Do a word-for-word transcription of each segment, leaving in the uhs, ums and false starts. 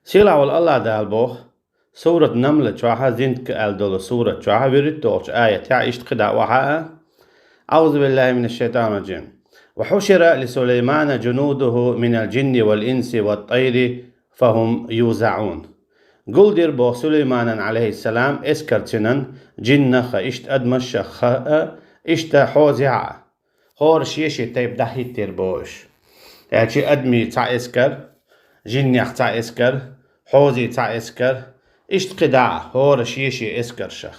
Сийлахь волу АллахӀ Дала боху, сурат Намла чохь, Зинтка аьлла долу сурат чохь, вуьрхӀитталгӀачу аятехь иштта кхидӀа охьа а: أعوذ بالله من الشيطان الرجيم. وحشر لسليمان جنوده من الجن والإنس والطير فهم يوزعون. Гулдира боху Сулайманан, Ӏалайхиссалам, эскар цуьнан, жиннах а, иштта адамашах а, иштта хьозехь а. ХӀора шен-шен тайпа дӀахӀиттира боху уьш. Аьлча адамийн цхьа эскар, жиннех цхьа эскар, хьозийн цхьа эскар, иштта кхидӀа а, хӀора шен-шен эскаршах.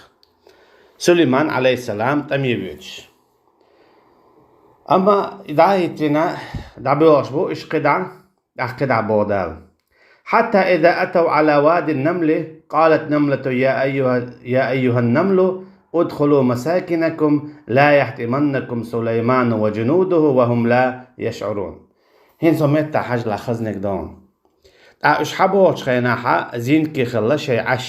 Сулайман, Ӏалайхиссалам, тӀаме воьдуш. Амма дӀахӀиттина, дӀабоьлхуш бу уьш кхидӀа, тӀаккха кхидӀа боху Дала: حتى إذا أتوا على واد النمل قالت نملة يا أيها، يا أيها النمل ادخلوا مساكنكم لا يحطمنكم سليمان وجنوده وهم لا يشعرون. ХӀинца хӀокху меттехь хьажалахь, хазаниг доху. Ткъа уьш хьабохучу хенахь Зинтке хилла шайн Ӏаш,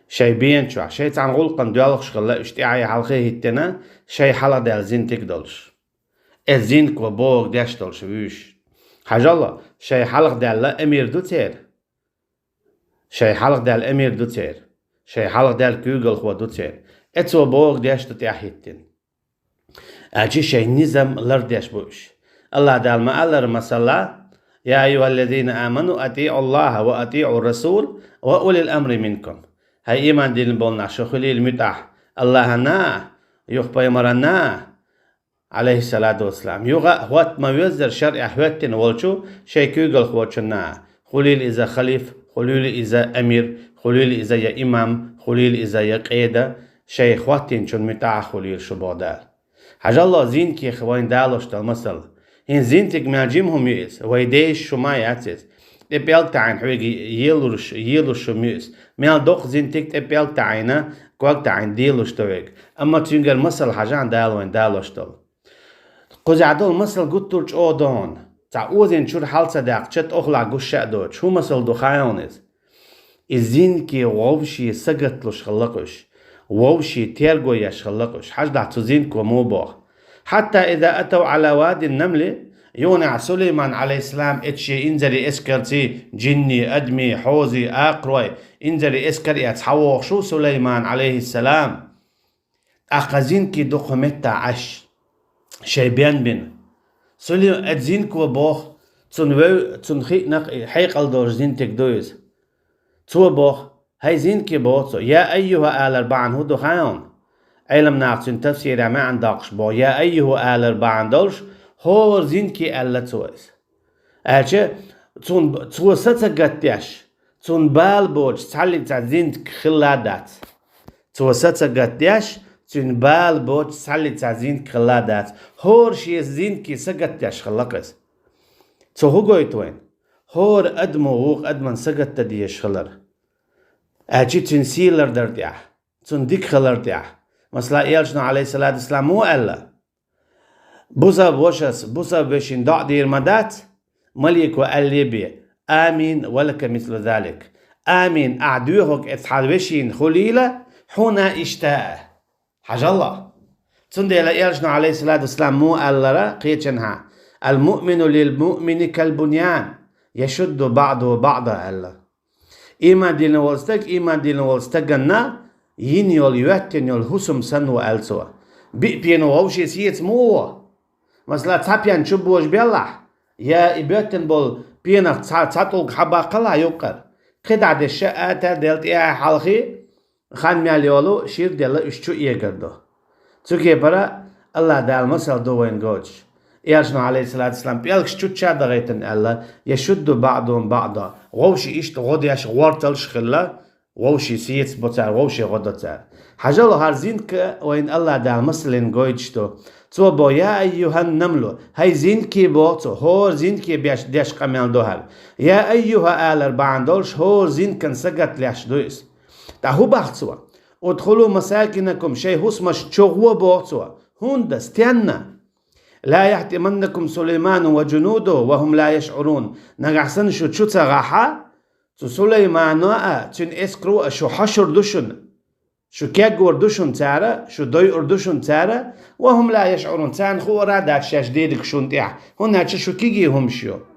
шайн бен чохь, шайн цхьана гӀуллакхана доьлхуш хилла, уьш тӀаьхье хьалхе хӀиттина, шайн хьалхадаьлла Зинтик долуш. Эс Зинтко бохург деш долуш вуьйш. Хьажал, шайн хьалхадаьлла эмир ду церан. Шайн хьалхадаьлла эмир ду церан. Шайн хьалхадаьлла куьйгалхо ду церан. Э, цо бохург деш ду тӀаьхьахӀиттина. Аьлча шайн низам лардеш бу уьш. АллахӀ Дала ма-аллара, масала: يا أيها الذين آمنوا أطيعوا الله وأطيعوا الرسول وأولي الأمر منكم. ХӀай, ийман диллина болу нах, шу хуьлийла муьтӀахь АллахӀана а, юха пайхамарана а, Ӏалайхиссалату вассалам, юха а хӀотта ма-веззара шарӀехь хӀоьттина волчу шайн куьйгалхочунна а, хуьлийла иза халиф, хуьлийла иза амир, хуьлийла иза я имам, хуьлийла иза я къеда, шайн хӀоттийначунна муьтӀахь а хуьлийла шу, боху Дала. Хьажал, Зинтке вайна далош долу масал. ХӀинца Зинтик мел жима хӀума ю иза, вай дешаш хӀума а яц иза. ТӀе пӀелг таӀийна хьоьга елуш, елуш хӀума ю иза. Мел доккха Зинтик тӀе пӀелг таӀийна, ког таӀийна делуш ду хьоьга. Амма цуьнгара масал хьажахь Дала вайна далош долу. Кхузахь долу масал гуттар а чӀогӀа догӀу. Цхьа озийна чуьра хьал ца даьккхича, тӀехула гуш а доцуш, хӀун масал ду хаьий хьуна иза? И Зинтке вовшийн сагатлуш хилла-кх уьш, вовшийн терго еш хилла-кх уьш. Хьажалахь, цу Зинтко муха боху: حتى إذا أتوا على واد النمل, юханехь Сулайман, Ӏалайхиссалам, эцу шен инзаре эскарций, жинний, адамийн, хьозий, акхарой, инзаре эскар эцна схьавогӀуш ву Сулайман, Ӏалайхиссалам. ТӀаккха Зинтке ду кху меттехь Ӏаш, шайн бен бина. Сулим-, э, Зинтко боху, цунна вевза, цунна хиъна-кх, хьекъал долуш Зинтик ду иза. Цо боху: «ХӀай Зинтке», — боху цо, «я айюха» алар бахьана хӀун ду хаьий хьуна? Ӏеламнаха цуьнан тафсирехь маьӀна доккхуш боху: «я айюха» алар бахьана долуш, хӀора Зинтке аьлла цо иза. Аьлча, цунна, цо са ца гатдеш, цунна бала боцуш цхьаллица Зинтик хилла дац. Цо са ца гатдеш, цуьнан бала боцуш цхьаллица Зинтик хилла дац. ХӀора шен Зинтике са гатдеш хилла-кх иза. Цо хӀун гойту вайна? ХӀора адамо вукху адаман са гатдан дезаш хилар. Аьлча цуьнан сий лардар тӀехь, цунна дика хилар тӀехь. Масала, Элчано, Ӏалайхиссалату вассалам, муха аьлла: «Бусалба вашас бусалба вешин доӀа дийр ма дац, малико аьлле бен: „Амин, ва лака мислу залик“. Амин, ахь доьхург эцу хьан вешина хуьлийла, хьуна иштта а». Хьажал. Цундела Элчано, Ӏалайхиссалату вассалам, муха аьллера кхечанхьа: «Ал-муъмину лил-муъмини кал-буньян, яшудду баъдуху баъда», — аьлла. Ийман диллина волу стаг, ийман диллина волу стаганна йина йолу, йоьттина йолу хӀусам санна ву аьлла цо. Биъ пена вовшийн сеца муха во? Масала, цхьа пен чу божабеллахь, я и боьттина болу пенах цхьа, цхьа тӀулг хьабаккхалахь юккъара, кхидӀа дешша а тӀе а делла тӀехьа хьалхий, хан мел йолу шира делла уьш чу эгар ду. Цу кепара АллахӀ Дала масал ду вайна гойтуш. Элчано, Ӏалайхиссалату вассалам, пӀелгаш чучча а дахийтина аьлла: «Яшудду баъдуху баъда». Вовшийн иштта гӀо деш, гӀорталш а хилла, вовшийн сеца бо цара, вовшийн гӀо до цара. Хьажал, хӀара Зинтик вайна АллахӀ Дала масална гойтуш ду. Цо боху: «Я айюхан-намлу», хӀай Зинтке, боху цо, хӀора Зинтке беш деш къамел ду хӀара. «Я айюха» алар бахьана долуш, хӀора Зинтикан са гатдеш ду иза. ТӀаккха хӀун боху цо? «Удхулу масакинакум», шайн хӀусамаш чу гӀо, боху цо. ХӀунда, стенна? «Ла яхтиманнакум Сулайману ва джунудуху ва хум ла яшъурун». Нагахь санна шу чу ца гӀахь, цу Сулаймано а, цуьнан эскаро а шу хьошур ду шуна. Шу кегор ду шуна цара, шу дойур ду шуна цара, «ва хум ла яшъурун», царна хуур а дац шаьш дийриг шуна тӀехь, хӀунда аьлча шу кегий хӀумаш ю.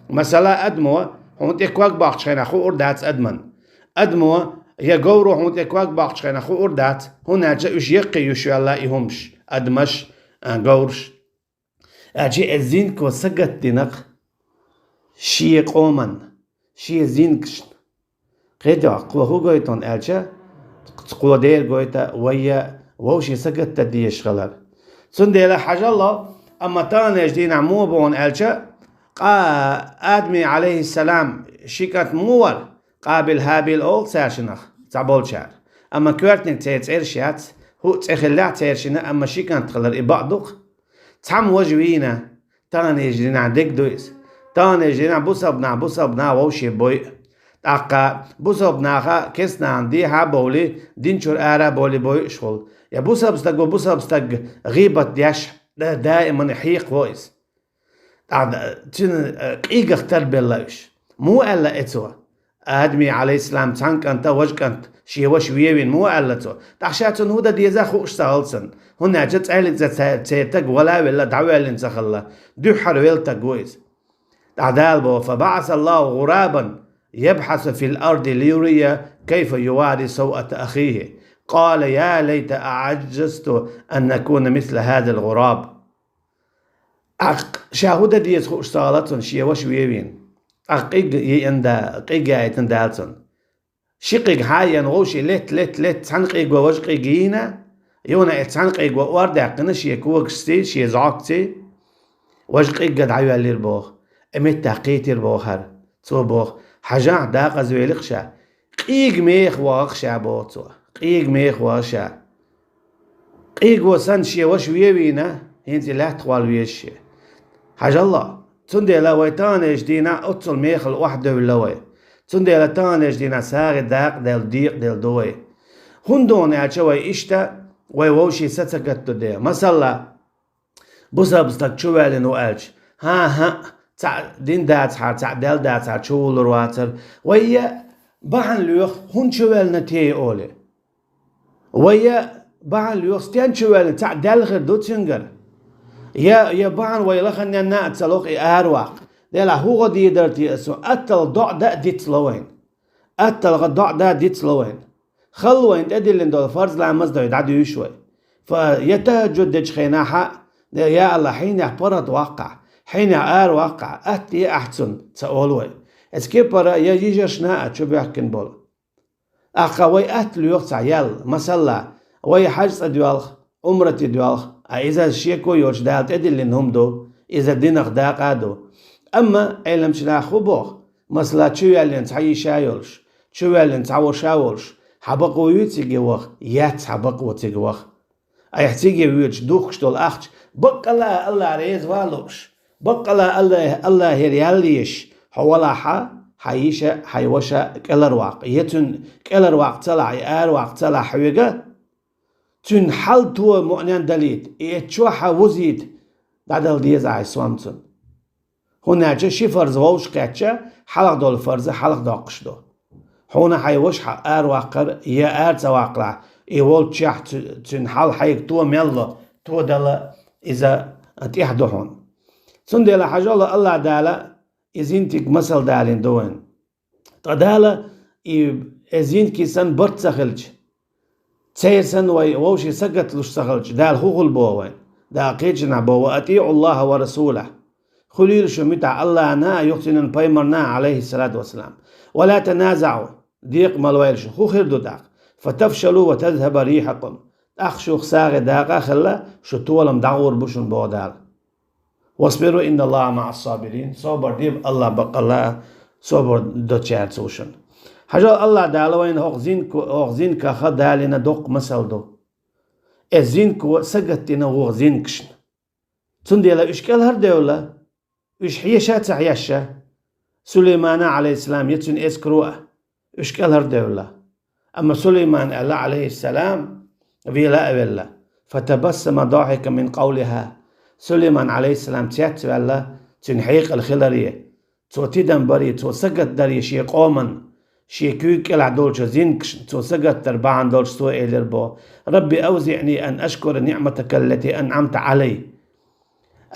Масала, адамо хьуна тӀе ког боккхучу хенахь хуур дац адаман. Адамо я говро хьуна тӀе ког боккхучу хенахь хуур дац, хӀунда аьлча уьш яккхий ю шоьлла и хӀумаш, адамаш, а, говраш. Аьлча и зинко сагатдинарг шен къоман, шен зинкашна. КхидӀа кхо хӀун гойту аьлча, кхо дера гойту вайя вовшийн сагатдан дезаш хилар. Цундела хьажал ло, амма таханлерчу дийнахь муха бу аьлча, къа Адаме, алейхиссалам, ши кӀант муха вара, Къабил-ХӀабил олу цаьршинах, цхьаболчара. Амма коьртаниг церан цӀераш яц, хӀуъа цӀе хиллехь церан шина, амма ши кӀант хилар и бакъ ду-кх. Цхьамма важа вийна, таханлерчу дийнахь дерг ду иза. Таханлерчу дийнахь бусалба нах, бусалба нах вовшийн бойу. ТӀаккха бусалба наха керстанахна дехьа а бовлий, дин чуьра ара а бовлий бойуш хуьлу. Я бусалба стаго бусалба стаг гӀийбат деш, да-, даиман хьекхаво иза. ТӀаккха цуьнан, э, къийгах тарбелла уьш. Муха аьлла и цо? Адаме, алейхиссалам, цхьана кӀанта важа кӀант шен ваша вевина, муха аьлла цо? ТӀаккха ша цунна хӀун дан деза хууш ца хилла цунна. ХӀунда аьлча цӀаьллица ца-, церан таг вала а велла, дӀавоьллина ца хилла. Дуьххьара велла таг ву иза. ТӀаккха Дала боху: «فبعث الله غرابا يبحث في الأرض ليريه كيف يواري سوءة أخيه. قال يا ليت أعجزت أن أكون مثل هذا الغراب». ТӀаккха ша хӀун дан деза хууш ца хилла цунна шен ваша вевина. ТӀаккха къиг йиъна да-, къиг яийтина Дала цунна. Ши къиг хьа а йина, вовшийн летта, летта, летта, цхьана къиго важа къиг йийна, юха а и цхьана къиго ор а даьккхина шен когашций, шен зӀогций, важа къигга дӀайоьллира боху. И меттах кхийтира боху хӀара. Цо боху: «Хьажахь, декъаза велира ша. Къийга меха вахара ша», — боху цо. «Къийга меха вахара ша». Къийго санна шен ваша вевийна, хӀинца и лаьттахвала веза шен. Хьажал ло, цундела вай таханлерчу дийнахь оццул мехала охьадевлла вай. Цундела таханлерчу дийнахь сагӀи дакъаделла, декъаделла ду вай. ХӀунда аьлча вай иштта, вай вовшийн са ца гатдо де. Масала, бусалба стаг чувоьллина ву аьлча, хӀан-хӀа, цхьаъ дин дацахьара, цхьаъ даьлла дацахьара, чувуллур вацара. Вай я бахьана лоьху, хӀунда чувоьллина те олий. Вай я бахьана лоьху, стенна чувоьллина, цхьаъ даьлла хир ду цуьнгара. Я, я бахьана вай лаханенна а ца лоху и араваккха. Делахь хӀун гӀо дийр дара те аса, атталла доӀа дан а дицло вайна. Атталла доӀа дан а дицло вайна. Халла вайна тӀедиллина долу фарз ламаз дой дӀадуьйшу вай. Фа-, я тахӀаджуд дечу хенахь а, я АллахӀ, хьенех паргӀат ваккхахь, хьенех араваккхахь, атта де ахь цунна, ца олу вай. Эцу кепара я йижаршна а чубоьхкина болу. ТӀаккха вай атта лоьху цхьа ял, масала, вай хьаьж цӀа доьлху, Ӏумрате доьлху, а иза шеко йоцуш Дала тӀедиллина хӀума ду, иза динах дакъа а ду. Амма Ӏеламчу наха хӀун боху? Масала, чувоьллина цхьа йиша йолуш, чувоьллина цхьа ваша волуш, хьан бакъо юй цига ваха, яц хьан бакъо цига ваха. Айхьа цига воьдуш духкуш долу ахча, баккъала а АллахӀ реза ван лууш, баккъала а АллахӀ-, АллахӀера ял езаш, хьо валахь а, хьан йиша, хьан ваша кӀелхьарваккха. Я цуьнан кӀелхьарваккха ца лахь, я араваккха ца лахь хьоьга, цуьнан хьал то муънен далийта, и эцчо хьан вузийта, дӀадала деза ахь сом цунна. ХӀунда аьлча ши фарз вовшах кхетча, хьалха долу фарз хьалха доккхуш ду. Хьуна хьайн ваша хьан араваккхар я ара ца ваккхалахь, и волччехь цу-, цуьнан хьал хьайга то мел ло, то дала иза тӀехь ду хьуна. Цундела хьажал АллахӀ Дала и зинтиг масал далийна ду вайна. Ткъа Дала и, и зинтий санна барт ца хилча, церан санна вай вовшийн сагатлуш ца хилча, Дала хӀун хуьлу боху вайна? Дала кхечанхьа боху: «Ва атиӀу Аллаха ва расулах». Хуьлийла шу муьтӀахь АллахӀна а, юха цуьнан пайхамарна а, алейхиссалату вассалам. «Ва ла таназаӀу», декъа ма лойла шу. ХӀун хир ду тӀаккха? «Фа тафшалу ва тазхаба рихьакум». ТӀаккха шух сагӀи дакъа а хилла, шу толам дӀагӀур бу шуна боху Дала. «Васбиру, инна Аллаха маӀас сабирин». Собар де, АллахӀ баккъалла а собар доцучаьрца ву шуна. Хьажал, АллахӀ Дала вайна хӀокху зинко-, хӀокху зинках далийна доккха масал ду. Эс зинко сагатдина вукху зинкашна. Цундела уьш кӀелхьардевлла, уьш хьеша а ца хьешша, Сулаймана, алейхиссалам, я цуьнан эскаро а, уьш кӀелхьардевлла. Амма Сулайман аьлла, алейхиссалам, вела а велла: «Фатабассама дахикан мин къавлиха». Сулайман, алейхиссалам, цецваьлла цуьнан хьекъал хиларе, цо тидам баре, цо сагатдаре шен къоман, шен куьйга кӀелахь долчу зинкашна цо сагатдар бахьана долуш цо элира боху: «Рабби, авзиъни ан ашкура ниъматака аллати анъамта алай».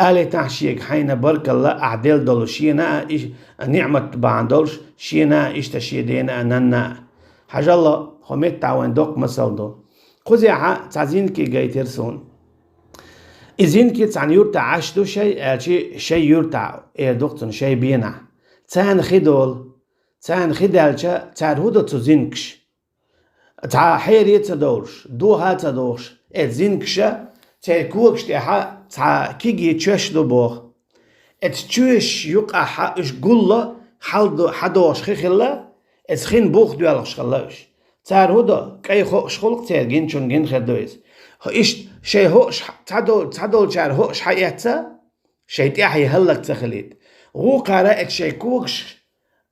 Алийтахь шега хьайна баркалла, ахь делла долу шена а иш-, ниӀмат бахьана долуш, шена а иштта шен дена а, нанна а. Хьажал, хӀокху меттехь вайн доккха масал ду. Кхузехь цхьа зинке гайтира суна. И зинке цхьана юьртахь Ӏаш ду шай, аьлча шай юьртахь, эр ду-кх цунна, шай бенахь. Царна хи долу. Царна хи даьлча, цара хӀун до цу зинкаша? Цхьа хьере а ца довлуш, доха а ца дохуш, эцу зинкаша церан когаш тӀехь цхьа кегий чоьш ду боху. Эцу чоьшан юкъахь уьш гулло, хьал-, хьадогӀуш хи хилла, эцу хин бух доьлхуш хилла уьш. Цара хӀун до, кӀайн хууш хуьлу-кх церан, гиначунна гина хир ду иза. Иштта шайн хууш хьа-, ца дол-, ца долчара хууш хьаэцна, шайн тӀаьхье хӀаллак ца хилийта. Вукхара эцу шайн когаш,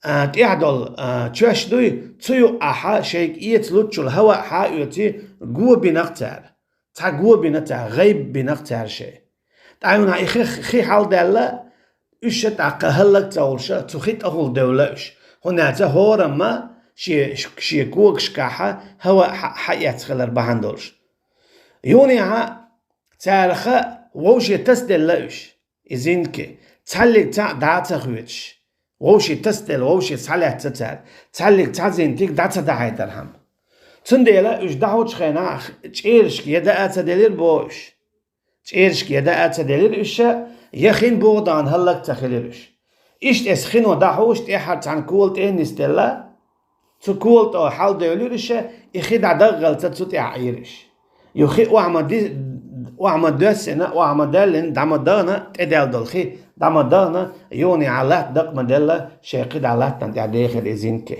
а, тӀехь долу, а, чоьш дуй, цу юкъахь шайга эца луччул хӀаваъ хьаоьций, го бина-кх цара. Цхьа го бина цара, гӀайб бина-кх цара шайн. ТӀаьхьа хи, хи хьалдаьлла, уьш а тӀаккха хӀаллак ца волуш, цу хи тӀехула девлла уьш. ХӀунда аьлча хӀорамма шен, шен когашкахь хӀаваъ хьа-, хьаэцна хилар бахьана долуш. Юнехь царах вовшийн тасаделла уьш, и зинке, цхьаллиг цхьаъ дӀа а ца хоьцуш, вовшийн тасаделла, вовшийн схьалаьцна цара, цхьаллиг цхьа зинтиг дӀа ца дахьийтархьама. Цундела уьш дӀахьочу хенахь чӀерашка я даа ца делира боху уьш. ЧӀерашка я даа ца делира уьш, я хин бух дахана хӀаллак ца хилира уьш. Иштта эцу хино дӀахьош тӀаьххьара цхьана кола тӀе а нисделла, цу кола тӀе хьалдевлира уьш, и хи дӀадаххалц цу тӀехь Ӏийра уьш. Ю хи охьа ма ди-, охьа ма доьссина, охьа ма даьллина, дӀа ма дахана, тӀедаьлла долу хи дӀа ма дахана, юнехь латта дакъа ма делла, шайн кхидӀа латтана тӀехь дехира и зинке.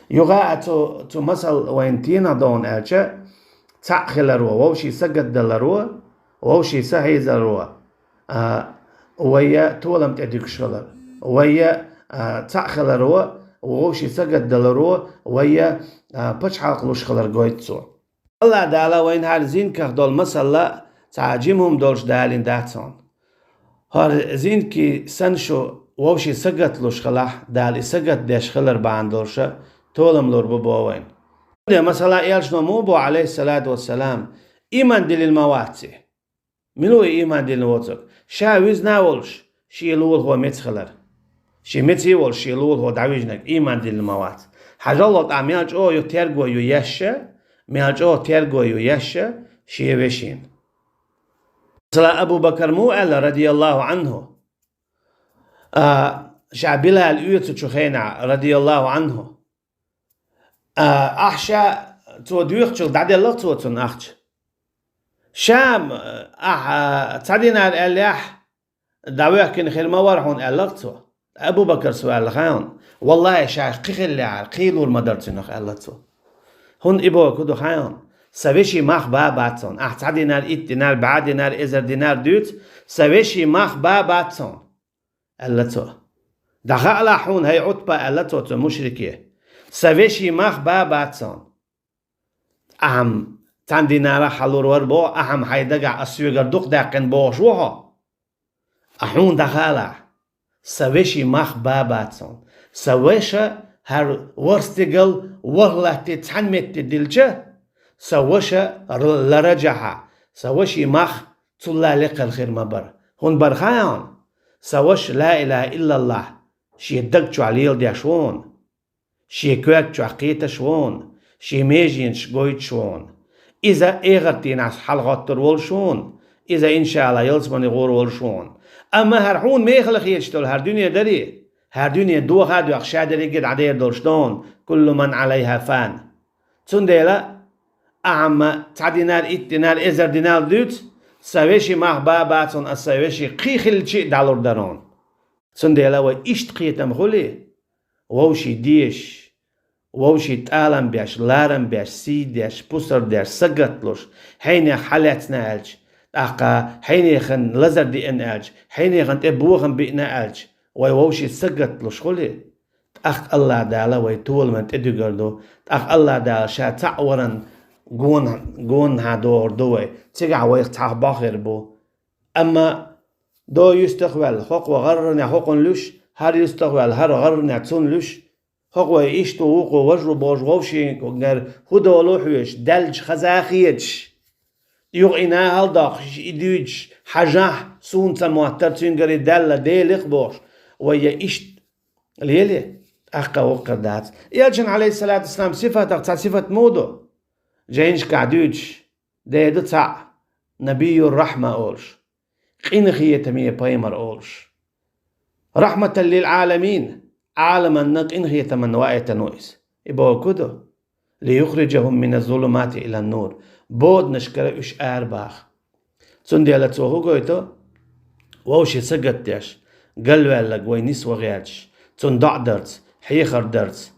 Юха а цу, цу масал вайн тенах догӀун аьлча, цхьаъ хиларо, вовшийн сагатдаларо, вовшийн сахьийзаро, а, вайя толам тӀе дуьгуш хилар, вайя, а, цхьаъ хиларо, вовшийн сагатдаларо, вайя, а, пачхьалкх луш хилар гойту цо. АллахӀ Дала вайна хӀара зинках долу масалла цхьа жима хӀума долуш далийна дац хьуна. ХӀара зинке санна шу вовшийн сагат луш хилахь, Дала и сагат деш хилар бахьана долуша толам лур бу боху вайна. Де масала, элчано муха боху, Ӏалайхиссалату вассалам, иман диллина ма вац и. Мила ву и иман диллина воцург? Ша вуьзна а волуш, шен лулахо меца хилар. Шен меца а волуш, шен лулахо дӀавижнарг иман диллина ма вац. Хьажал, тӀаккха мел чӀогӀа ю терго ю еш, мел чӀогӀа терго ю еш шен вешина. Масала, Абу Бакар муха аьлла, радияллаху анху, а, ша Билал оьцучу хенахь, радияллаху анху, а, ахь ша цо доьхучул дӀаделла-кх цо цунна ахча. Ша-м, ахь, а, цхьа динар аьллехь, дӀавоьхкина хир ма вара хьуна, аьлла-кх цо. Абу Бакарс аьлла хаьий хьуна: «Валлахьи, ша кхин хиллехьара, кхин лур ма дара цунах», — аьлла цо. ХӀунда и бохург ду хаьий хьуна? Сан вешин мах ба а бац хьуна. Ахь цхьа динар, итт динар, бӀе динар, эзар динар дуьйцу, сан вешин мах ба а бац хьуна, аьлла цо. ДӀахаалахь хьуна, хӀай Ӏутба, аьлла цо цу мушрике. Сан вешин мах ба а бац хьуна. Ахьа-м цхьана динарах хьалур вара боху, ахьа-м хьайн дагахь ас соьгара дукха даьккхина бохуш ву хьо? Ахь хьуна дӀахаалахь, сан вешин мах ба а бац хьуна. Сан веша хӀара ворхӀ стигал, ворхӀ латте цхьаьна метте дилча, сан ваша р-, лараджахьа, сан вешин мах цул а лекха хир ма бара. ХӀунда бара хаьий хьуна? Сан ваша ла илаха иллаллахӀ шен даг чохь леладеш ву хьуна. Шен коьрта чохь кхеташ ву хьуна, шен меженаш гойтуш ву хьуна. Иза эхартан дийнахь хьалахӀоттур волуш ву хьуна, иза, иншаАллахӀ, ялсамане гӀур волуш ву хьуна. Амма хӀара хьуна мехала хеташ долу хӀара дуьне дарий, хӀара дуьне доха а доьхна, ша дерриге а дӀадер долуш ду хьуна, куллу ман Ӏалайха фан. Цундела ахьа-м цхьа динар, итт динар, эзар динар дуьйцу, сан вешин мах ба а бац хьуна, ас сан вешин кхин хилча а дӀалур дара хьуна. Цундела вай иштта кхетам хуьлий, вовшийн дезаш, вовшийн тӀалам беш, ларам беш, сий деш, пусар деш, сагатдеш, хьенех хьалаьцна аьлча, тӀаккха хьенехан лазар деана аьлча, хьенехан тӀе бохам биъна аьлча, вай вовшийн сагатдеш хуьлий, тӀаккха АллахӀ Дала вай толаман тӀедуьгур ду, тӀаккха АллахӀ Дала ша цхьаъ варан гона-, гонахьа догӀур ду вай, цигахь вайх цхьа бохур бу. Амма до юьстах ваьлла, хӀокхо гӀарранехь хӀокхунна луьш, хӀара юьстах ваьлла, хӀара гӀарранехь цунна луьш, хӀокхо иштта ву, вукхо важа ву бохуш, вовшенгара хӀун долу хьоьжуш, даьллачу хаза а хеташ, юха и нахал доккхуш, и дуьйцуш, хьажахь, суна ца моттара, цуьнгара и даьлла Делах бохуш, вай я иштта леле, тӀаккха воккхар дац. Элчан, алейхиссалату вассалам, сифатах цхьа сифат муха ду? Жайнашкахь дуьйцуш, дера ду цхьаъ, Набийюр-Рахьма олуш, къинхетаме пайхамар олуш. Рахьматан лил-Ӏаламин, Ӏаламанна къинхетаман ваийтина ву иза. И бохург хӀун ду? «Лиюхриджахум мина зулумати илан нур». Боданашкара уьш арабаха. Цундела цо хӀун гойту? Вовшийн сагатдеш, галваьлларг вай нисван гӀерташ, цунна доӀа дарца, хьехар дарца.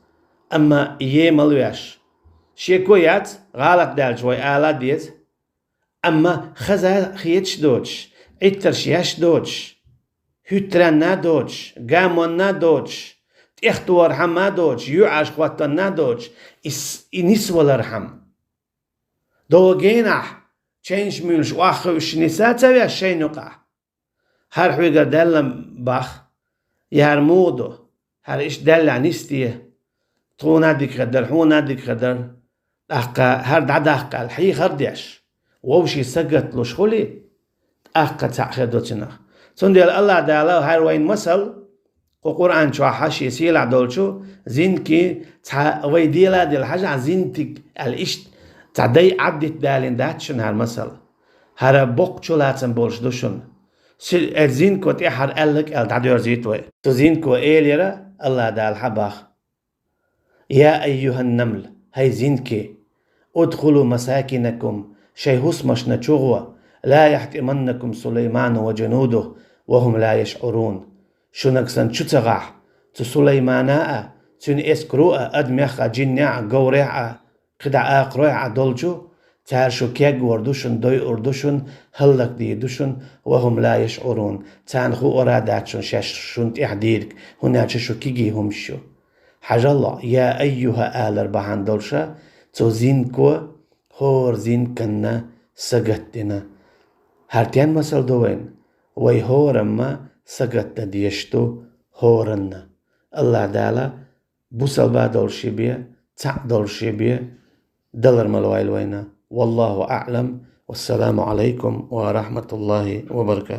Амма емал веш, шеко яц, гӀалат даьлча вай ала а деза. Амма хаза хеташ доцуш, Ӏиттарш еш доцуш, хӀуьттаренна а доцуш, гамонна а доцуш, тӀехтохархьама а доцуш, юьхьӀаьржа хӀоттонна а доцуш, и с-, и нисвалархьама. Доггенахь, чайнаш муьйлуш охьахевшина ниса а ца веш шайна юкъахь. ХӀара хьоьгара даьлла бах, я хӀара муха ду, хӀара иштта даьллехь нисде, тхуна а дика хир дара, хьуна а дика хир дара, тӀаккха хӀара дӀадаккха аьлла, хьехар деш, вовшийн сагатдеш хуьлий, тӀаккха цхьаъ хир ду цунах. Цундела АллахӀ Дала хӀара вайна масал, кху Къуръан чохь шен сийлахь долчу зинкий цхьа вай дела а делла, хьажахь, зинтиг аьлла иштта цхьа дай Ӏаддита далийна дац шуна хӀара масал. ХӀара боккха чулацам болуш ду шуна. Си-, э, зинко тӀаьххьара аьлларг аьлла дӀадоьрзуьйту вай. Цу зинко элира, АллахӀ Дала хьан бах: «Я айюхан-намл, хӀай зинке, удхулу масакинакум, шайн хӀусамашна чу гӀо, ла яхьтӀиманнакум Сулайману ва джунудуху ва хӀум ла яшӀурун». Шуьнаг санна чу ца гӀахь, цу Сулаймана а, цуьнан эскаро а, адамех а, жиннех а, говрех а, кхидӀа акхаройх а долчу, цара шу кегор ду шуна, дойур ду шуна, хӀаллакдийр ду шуна, ва хӀум ла яшӀурун, царна хуур а дац шуна шаьш шуна тӀехь дийриг, хӀунда аьлча шу кегий хӀумаш ю. Хьажал, я айюха алар бахьана долуша, цу зинко хӀора зинканна сагатдина. ХӀара тен масал ду вайна? Вай хӀорамма сагатдан дезаш ду хӀоранна. АллахӀ Дала бусалба долуш бен, цхьаъ долуш бен далар мала вайла вайна. Валлаху аӀлам. Вассаламу Ӏалайкум ва рахьматуллахӀи ва баракатух.